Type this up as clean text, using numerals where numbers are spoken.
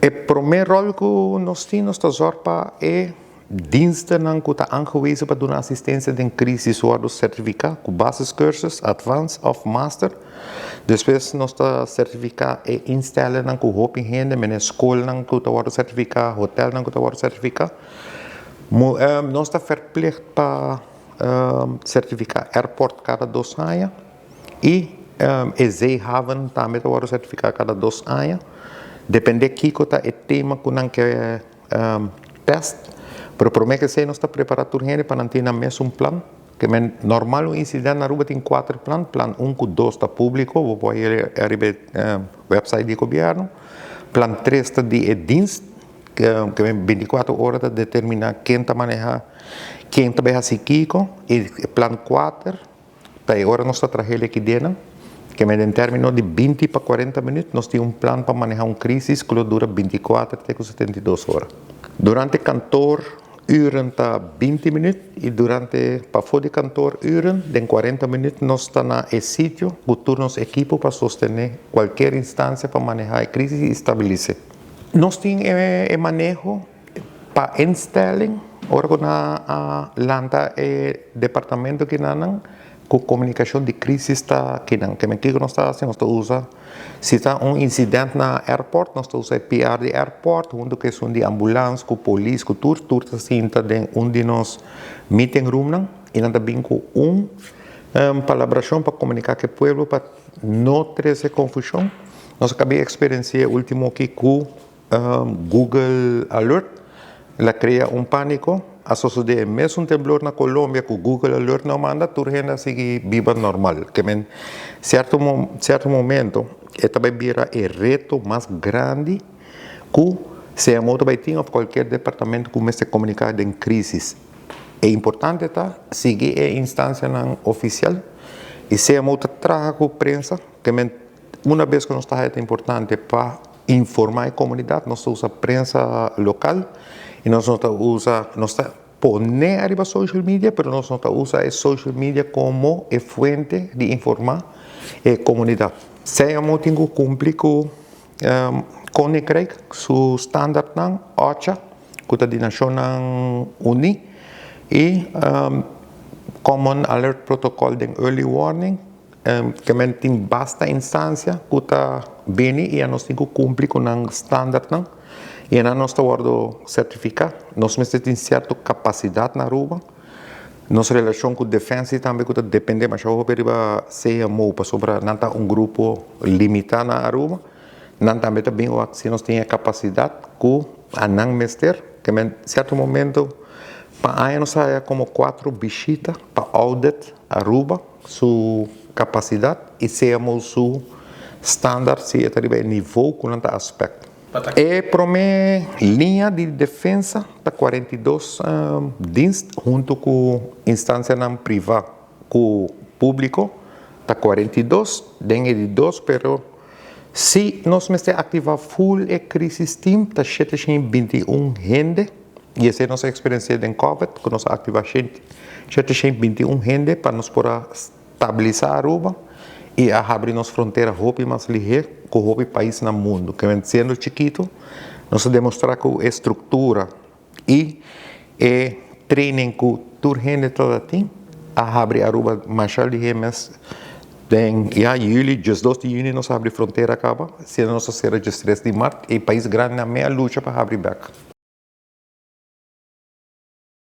E promé ròl ku nos tin, nos ta zòrg pa e dienstennan ku ta aangewezen pa duna asistensia den krísis wòrdu sertifiká ku basiscursus, advanced òf master. Despues nos ta sertifiká e instellingnan ku hopi hende, manera skolnan ku ta wòrdu sertifiká, hotelnan ku ta wòrdu sertifiká. Nos ta verplicht pa sertifiká airport kada 2 aña i e zeehaven tambe ta wòrdu sertifiká kada 2 aña. Dependé kiko ta e tema ku nan ke test. Pero promé ku esei nos ta prepará tur hende pa nan tin nan mes un plan. Ke men normal un insidente na Aruba tin kuater plan. Plan 1 ku 2 ta públiko, bo por ir riba e website di gobièrnu. Plan 3 ta di e dienst, ke men 24 ora ta determiná ken ta manehá, ken ta bai hasi kiko. I plan 4 ta e ora nos ta traha likidenan. Ke men den término di 20 pa 40 minüt nos tin un plan pa manehá un krísis ku lo dura 24 te ku 72 ora. Durante kantooruren ta 20 minüt i durante pafó di kantooruren den 40 minüt nos ta na e sitio ku tur nos ekipo pa sostené kualke instansia pa manehá e krísis i stabilis'é. Nos tin e maneho pa instelling, ora ku nan a lanta e departamento kinan ku komunikashon di krísis ta kinan. Ke men kiko nos ta hasi? Nos ta usa, si ta un insidente na airport, nos ta usa e PR di airport huntu ku esun di ambulans, ku polis, ku tur, tur ta sinta den un di nos meeting roomnan i nan ta bin ku un palabrashon pa komuniká ku e pueblo pa no trese konfushon. Nos a kaba di eksperensiá último aki ku Google Alert, el a krea un pániko. A sosodé e mesun temblor na Colombia ku Google Alert no manda, tur hende a sigui biba normal. Ke men sierto momento e ta bai bira e reto mas grandi ku CMO ta bai tin òf kualkier departamento ku mester komuniká den krísis. E importante ta sigui e instansianan ofisial i CMO ta traha ku prensa. Ke men una bes ku nos ta haya ta importante pa informá e komunidat, nos ta usa prensa lokal i nos no ta usa, nos ta pone ariba social media, pero nos no ta usa e social media komo e fuente di informá e komunidat. CMO tin ku kumpli ku Koninkrijk su standaardnan, OCHA, ku ta di Nashonnan Uní, i Common Alert Protocol den Early Warning. Ke men tin basta instansia ku ta bini i anos tin ku kumpli ku nan standaardnan i anan nos ta wòrdu sertifiká. Nos mester tin sierto kapasidat na Aruba. Nos relashon ku Defensie tambe ku ta dependé masha hopi riba CMO pasobra nan ta un grupo limitá na Aruba. Nan tambe ta bin wak si nos tin e kapasidat ku anan mester. Ke men sierto momento pa aña nos a haya komo kuatro bishita pa audit Aruba su kapasidat i CMO su standaard si e ta riba e nivou ku nan ta aspect. E promé liña di defensa ta 42 dienst huntu ku instansianan privá ku públiko ta 42 den e di dos, pero si nos mester aktivá full e crisis team ta 721 hende i esei nos a eksperensiá den covid ku nos a aktivá 721 hende pa nos por a stabilisá Aruba i a habri nos frontera hopi mas lihé ku hopi pais na mundu. Ke men siendo chikitu nos a demostrá ku e struktura i e training ku tur hende tabata tin a habri Aruba masha lihé mes. Den ya yüli, 12 di yüni nos a habri frontera kaba, siendo nos a sera 13 di mart, e pais grandi nan mei a lucha pa habri bèk.